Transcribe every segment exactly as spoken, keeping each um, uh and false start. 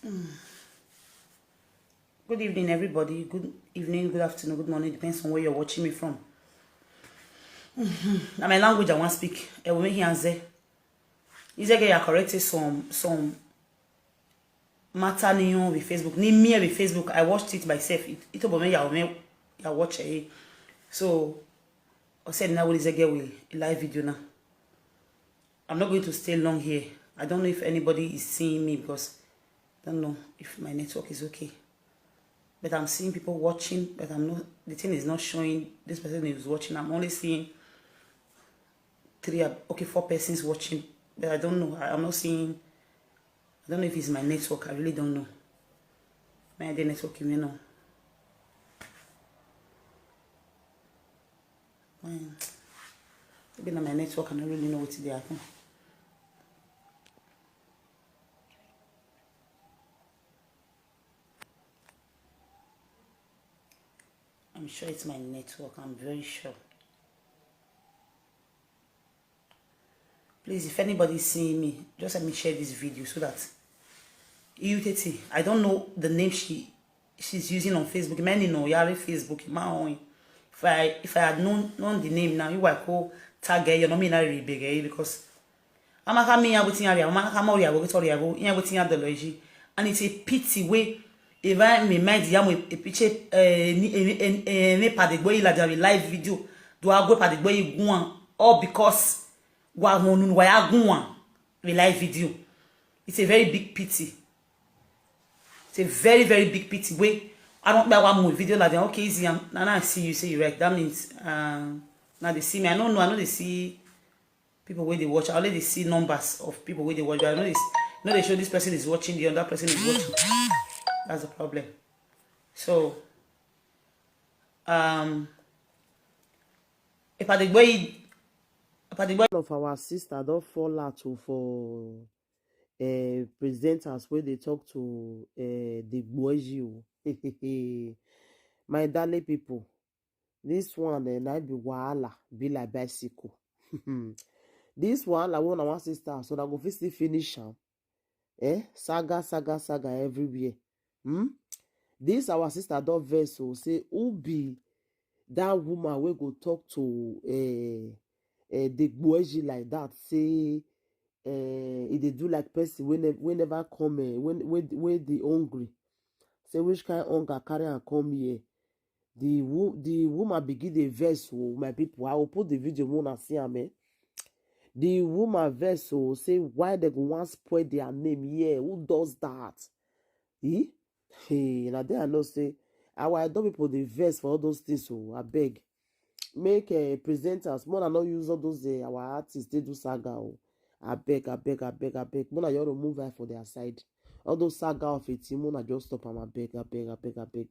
Mm. Good evening, everybody. Good evening, good afternoon, good morning. Depends on where you're watching me from. Mm-hmm. Now, my language I want to speak. I will make you answer. Is there you corrected some some matter ni on with Facebook? Ni me with Facebook. I watched it myself. It it over me ya me ya watch it. So I said now what is a girl with a live video now. I'm not going to stay long here. I don't know if anybody is seeing me because I don't know if my network is okay. But I'm seeing people watching, but I'm not. The thing is not showing this person is watching. I'm only seeing three, okay, four persons watching, but I don't know. I, I'm not seeing. I don't know if it's my network. I really don't know. My the network, you know. Maybe not my network. I don't really know what they happen. I'm sure it's my network. I'm very sure. Please, if anybody is seeing me, just let me share this video so that you T T. I don't know the name she she's using on Facebook. Many know Yari Facebook. My own. If I if I had known known the name now, you I call tag her. You know me not really big eh, because I'm a coming out with Yari. I'm a come out here with Toriabo. Yeah, with Yadology, and it's a pity way. If I may mind the yam a picture, eh, ni eh, eh, eh, me pa the boy la the live video. Do I go pa the boy guan? All because wa wonun wa ya guan. The live video. It's a very big pity. It's a very very big pity. Wait, I don't buy one more video like that. Okay, easy. Now now I see you say you right. That means um now they see me. I don't know. I know they see people where they watch. I already see numbers of people where they watch. But I know this. No, they show this person is watching. The other person is watching. That's the problem. So um if I the way if I the way One of our sister don fall out o for uh, presenters wey dey talk to uh, the boys you. My darling people, this one eh, na be wahala be like bicycle. This wahala wey una wan sister so na go fit still finish am. Eh? Saga, saga, saga everywhere. Hmm? This our sister don vex o say who be that woman wey go talk to uh, uh, the boys like that say uh, e dey do like person wey, ne- wey never come uh, wey, wey, wey dey hungry. Say which kind hunger carry am come here. The wo- the woman begin dey vex o, my people. I will put the video make una see am eh. The woman vex o say why they go wan spoil their name here. Who does that? Eh? Hey, na there I know say our Edo people dey vex for all those things o. Abeg, make uh, presenters, more no use all those uh, our artists dey do saga o. Abeg, abeg, abeg, abeg. Mona you remove eye for their side. All those saga of a team, Mona just stop am. Abeg, abeg, abeg, abeg.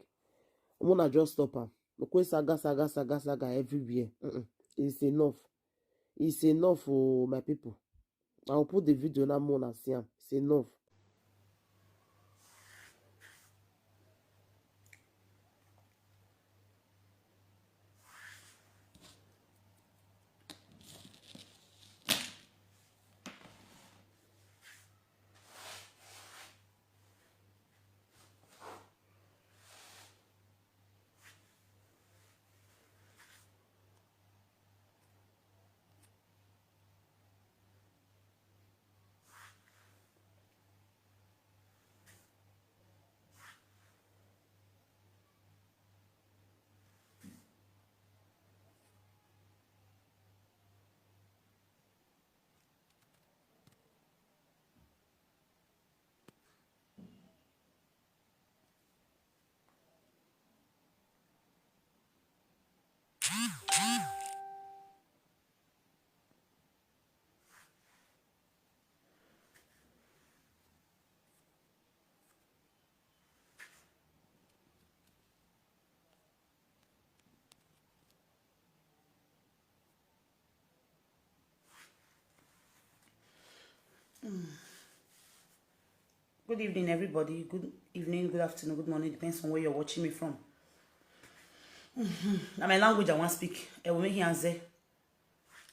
Mona just stop am. Okwe saga, saga, saga, saga everywhere. Mm-mm. It's enough. It's enough for my people. I will put the video now, Mona see am. It's enough. Good evening, everybody. Good evening, good afternoon, good morning. Depends on where you're watching me from. Mm-hmm. Now, my language I want to speak. I will make you answer.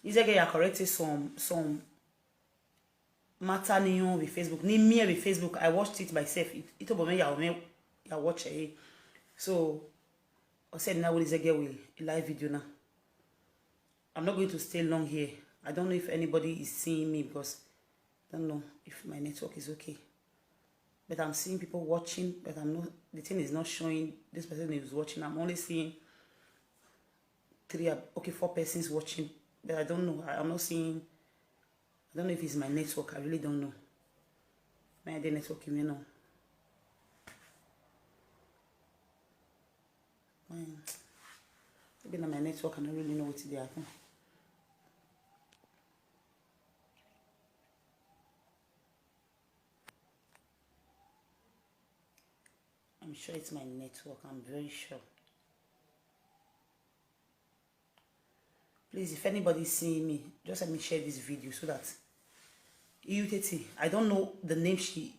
Is there you corrected some some matter ni on with Facebook. Ni me with Facebook. I watched it myself. It, it over me, ya, me, ya watch it. So, I said now what is a girl with a live video now. I'm not going to stay long here. I don't know if anybody is seeing me because I don't know if my network is okay. But I'm seeing people watching, but I'm not, the thing is not showing this person is watching. I'm only seeing three, okay, four persons watching, but I don't know. I, I'm not seeing, I don't know if it's my network. I really don't know. My the network, you know. Man, maybe not my network. I don't really know what to do. I think. I'm sure it's my network. I'm very sure. Please, if anybody seeing me, just let me share this video so that you, Tete, I don't know the name she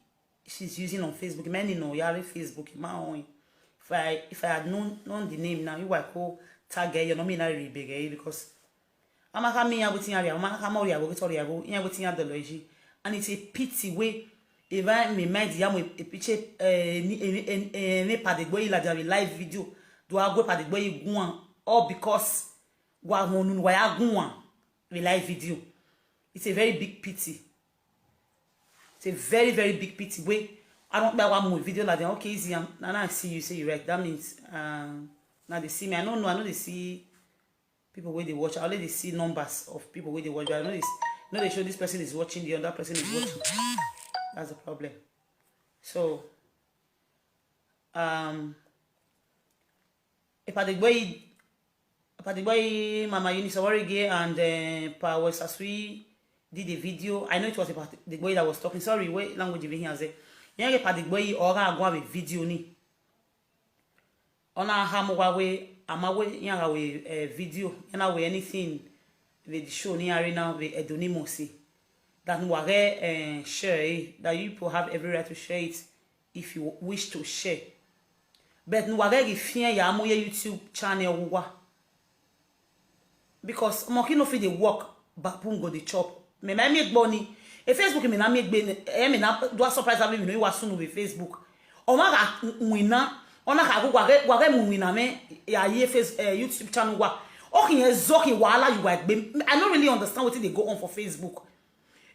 she's using on Facebook. Many know Yari Facebook, my own. If I if I had known known the name now, you I call tag her, you know me now because I'm a coming out with Yari, I'm a come out with Yari, I'm with Yari, and it's a pity way. If I may mind the yam with a picture, any part the way like a live video, do I go part the way you go on, all because wa wonu wa ya gun wa with live video. It's a very big pity. It's a very, very big pity. Wait, I don't know why more video like that. Okay, easy. Now, now I see you say you right. That means um now they see me. I don't know. I know they see people where they watch. I already see numbers of people where they watch. But I know this. Know they show this person is watching, the other person is watching. That's the problem. So um if I the way Apadigboyi, Mama Eunice Oworige and uh, Pa Wesasui did a video. I know it was Apadigboyi that was talking. Sorry, what language even here say? Yenge Apadigboyi or I go have a video ni. Ona hamuwa we amawe yanga we a video. Yana we anything with the show ni arena we edunimosi. That wage uh, share eh, that you people have every right to share it if you wish to share. But no wage if you ya mo YouTube channel wa. Because monkey no fit dey work, baboon go dey chop. Me me me gboni. E Facebook me na me gbe e me na do surprise abi me no wa sunu be Facebook. O ma ga wina. Ona ka go wage wage mu wina me ya ye face uh, YouTube channel wa. O kin e zo kin wahala you wa gbe. I no really understand wetin dey go on for Facebook.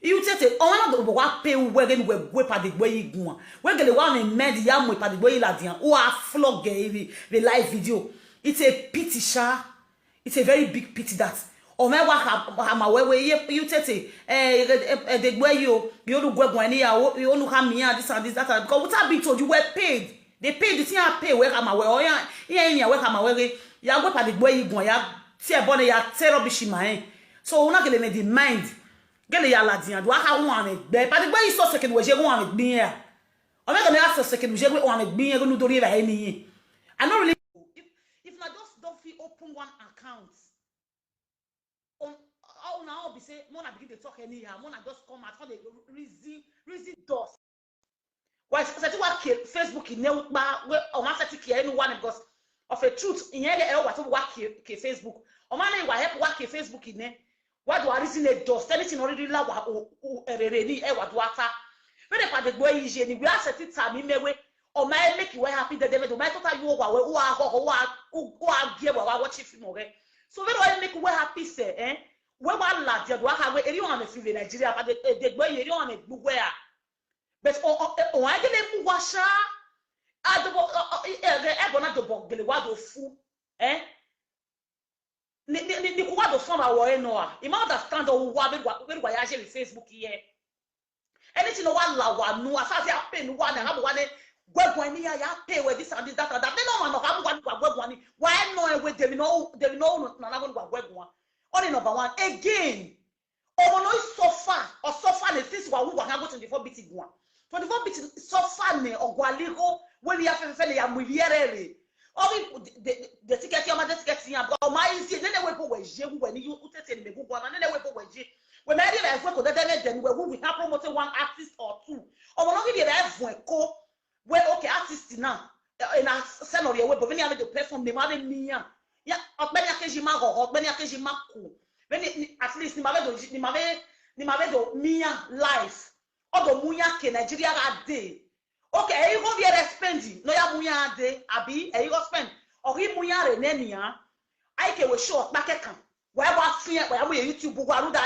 You tete o wana do wa pe we gen we gwe Apadigboyi gun. We gele wa me med ya mo Apadigboyi la dian. O a flog e the live video. It's a pity sha. It's a very big pity that o me wa ha ma we we ye you tete eh Apadigboyi o. You do gwe gun ni ya o. You no ha mi ya this and this that and because what I been told you were paid. They paid the thing I pay we ka ma we o ya ya ya we ka ma we ya gwe Apadigboyi gun ya tie bone ya tie rubbish in my hand. So una gele me the mind. Gele ya la dian do aka won ame gbe Apadigboyi so second we je won ame gbin ya. O me gele ya so second we je won ame gbin ya go nu do ri ba eni yin. I no really if if na just don fit open one account on how na all be say mona begin dey talk anyhow mona just come out come dey reason reason dust. Wa seti wa ke Facebook ne pa we o ma seti ke enu wa ne because of a truth. Iyen le e wa to wa ke ke Facebook. O ma le wa help wa ke Facebook ne. Wa do a reason e dust anything already la wa o o erere ni e wa do ata. We de Apadigboyi je ni we a seti ta mi mewe. O ma e make we happy de de o ma e tota yo wa we o a ho ho wa o a ge wa wa watch film o ge. So we do e make we happy se eh. We wa la de do aka we eri o ma me fi Nigeria Apadigboyi eri o ma me gbugbo ya. But o o o wa gele mu wa sha. Adobo e e e bona dobo gele wa do fu. Eh? Ni ni ni ku wa do fun ba wo e no a. I ma understand o wa be wa be wa ya je Facebook here. Anything no wa la wa nu asa se a pe nu wa na ha wa ne gwe gwe ni ya ya pe we this and this that and that. Me no ma no ha wa ni wa gwe gwe ni. Wa e no e we de no de no na na gwe gwe. Only number one again. Omo no suffer or suffer ne since wa wu wa go twenty-four biti gwa. Twenty-four biti suffer ne ogwa ligo we ya fe fe ne ya mu yere re. Obi the ticket ya ma the ticket ya but o ma easy ne ne we bo we je we ni u tete ne me gwa na ne ne we bo we je. We me ri na we ko de de ne de we we have promote one artist or two. Omo no give you that we ko we okay artist now. E na scenario we but when you have the person ne ma be mi ya. Ya ogbeni akeji ma go ogbeni akeji ma ku. When at least ni ma be do ni ma be ni ma be do mi ya life. Odo munya ke Nigeria ga de. Okay, e go viere spend. No ya munya de. Abi e go spend. O hi munya re ne nia. Ai ke we show pa ke kan. Wa wa fi wa mu YouTube wa ru da.